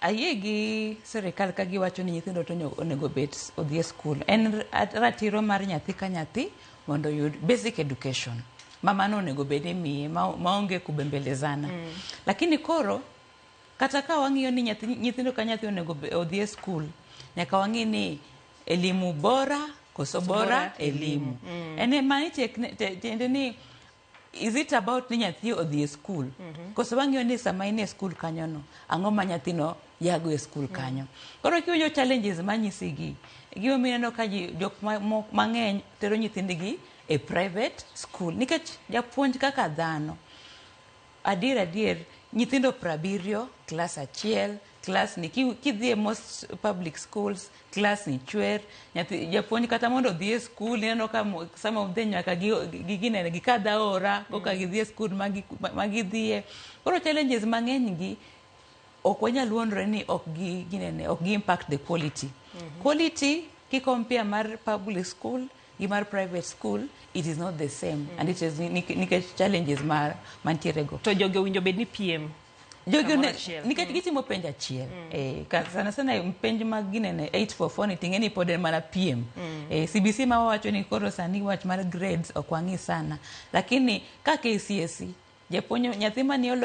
Ayie gi sirikal ka giwacho ni nyithindo to onego bed odhi e skul. En ratiro mar nyathi ka nyathi mondo oyud basic education. Ma mano onego bed ni imiye maonge kubembelezana. Lakini koro kata ka wang'iyo ni nyathi, nyithindo ka nyathi onego odhi e skul, nyaka wang'i ni elimu bora koso bora elimu. En mani tiende ni is it about ni nyathi odhi e skul koso wang'iyo ni sama in e skul kanyo no, ang'o ma nyathino yago e skul kanyo. Koro kiwinjo challenges manyisi gi, gimomiyo ineno ka ji jok mang'eny tero nyithindgi e private school, nikech japuonj kaka dhano, adier adier, nyithindo 70 klas achiel, klas ni kidhi e most public schools, klas ni chwer nyathi. Japuonj kata mondo odhi e skul, ineno ka some of them nyaka gi ginene gikadh aora koka gidhi e skul ma gidhiye. Koro challenges mang'eny gi ok wanyal wuondore ni ok gi ginene ok gi impact the quality. Quality ki compare mar public school gi mar private school, it is not the same, and it is nikech challenges mar mantiere go. To jogi owinjo bed ni piem Jogi kamoro achiel. Nikech gitimo penj achiel, sana sana penj mag ginene 844 ni ting'e ni pod en mana piem. CBC ma wawacho ni koro sani wach mar grades ok wang'i sana, lakini ka KCSE japuonj nyathi mani oloyo.